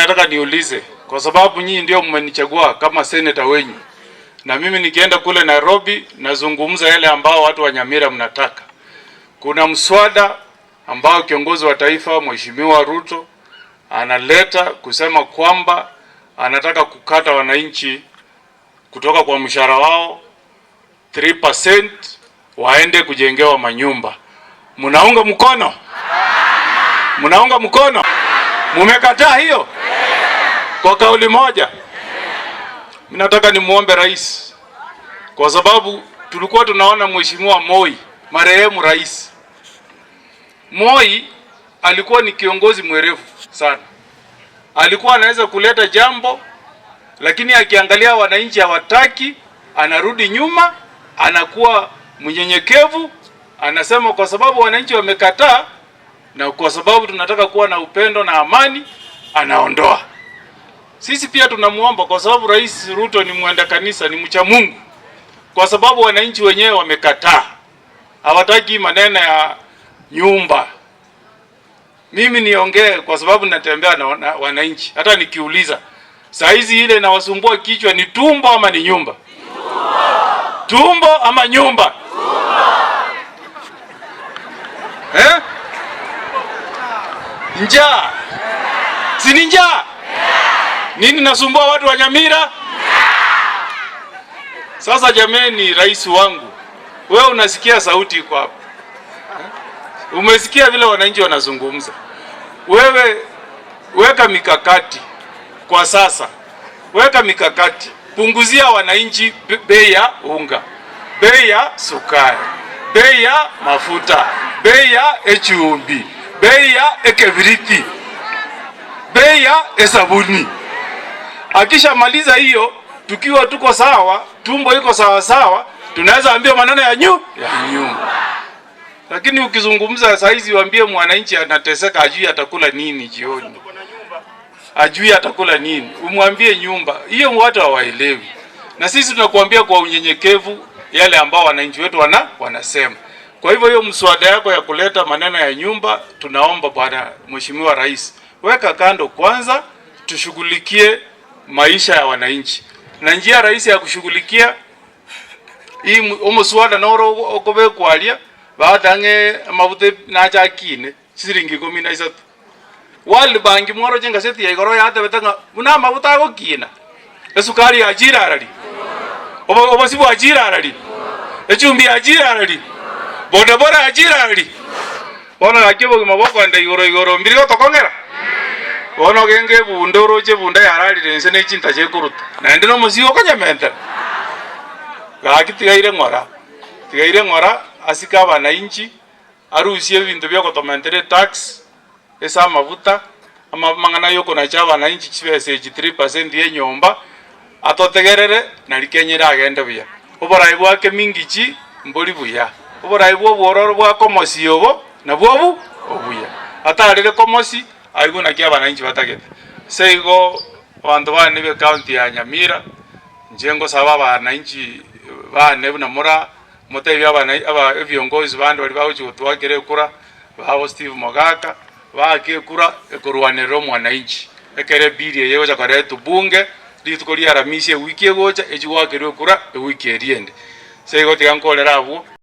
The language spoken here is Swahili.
nataka niulize, kwa sababu nyinyi ndio mmenichagua kama senator wenyu, na mimi nikienda kule Nairobi nazungumza yale ambao watu wa Nyamira mnataka. Kuna mswada ambao kiongozi wa taifa Mheshimiwa Ruto analeta kusema kwamba anataka kukata wananchi kutoka kwa mshahara wao 3% waende kujengewa manyumba. Mnaunga mkono? Mnaunga mkono? Mumekataa hiyo kwa kauli moja? Mimi nataka nimuombe rais, kwa sababu tulikuwa tunaona Mheshimiwa Moi, marehemu rais Moi, alikuwa ni kiongozi mwerevu sana. Alikuwa anaweza kuleta jambo, lakini akiangalia wananchi hawataki, anarudi nyuma, anakuwa mnyenyekevu, anasema kwa sababu wananchi wamekataa na kwa sababu tunataka kuwa na upendo na amani, anaondoa. Sisi pia tunamuomba kwa sababu Rais Ruto ni mwenda kanisa, ni mcha Mungu, kwa sababu wananchi wenyewe wamekataa, hawataki maneno ya nyumba. Mimi niongee kwa sababu natembea na wananchi, hata nikiuliza saa hizi ile inawasumbua kichwa ni tumbo ama ni nyumba? Tumbo ama nyumba? Eh? Njaa. Si ni njaa? Nini nasumbua watu wa Nyamira? Sasa jameni, rais wangu, wewe unasikia sauti iko hapa. Umesikia vile wananchi wanazungumza. Wewe weka mikakati kwa sasa, weka mikakati, punguzia wananchi bei ya unga, bei ya sukari, bei ya mafuta, bei ya echumbi, bei ya ekebiriti, bei ya esabuni. Akishamaliza hiyo, tukiwa tuko sawa, tumbo iko sawa sawa, tunaweza ambia maneno ya nyumba. Lakini ukizungumza saa hizi waambie mwananchi anateseka, ajui atakula nini jioni, ajui atakula nini, umwambie nyumba hiyo, watu hawaelewi. Na sisi tunakuambia kwa unyenyekevu yale ambao wananchi wetu wanasema. Kwa hivyo hiyo mswada yako ya kuleta maneno ya nyumba, tunaomba bwana Mheshimiwa Rais, weka kando kwanza, tushughulikie maisha ya wananchi, na njia rahisi ya kushughulikia hii omuswada noro okobekwalia batange amabuta nachakine silingi 13. World Bank mworoche ngaseti ya igoro yatebete ng'a buna amabuta agokina esukari yachire arari, obosi bwachire arari, echumbi yachire arari, bodaboda yachire arari. Bono gaki obogima bokoenda igoro igoro mbiri gotokong'era bono genge ebunda oroche ebunda yararire ense na echinta chikoruta naende na omosigo okonyementera gaki tigaire ng'ora, tigaire ng'ora asike abananchi arusie ebinto bia ogotomentera etax ase amabuta amang'ana ya okonacha abananchi chibesa echi 3% ya enyomba atotegerere nari Kenya eragende buya. Oborai bwake mingichi mbori buya, oborai bwa obwororo bwa komosi obo nabwo obu obuya, atarire komosi aigwe naki abananchi batagete. Ase igo abanto bane ba ekaunti ya Nyamira, inche ngosaba abananchi bane buna mora motebie aba ebiongozi bande baria bagochi gotwakera ekura babo Steve Mogaka baake ekura ekorwanerera omwananchi ekere ebiri eye egocha koretwa bunge rituko ria Aramisi ewiki egocha echi goakerwa ekura ewiki eria ende. Ase igo tiga nkorera abwo.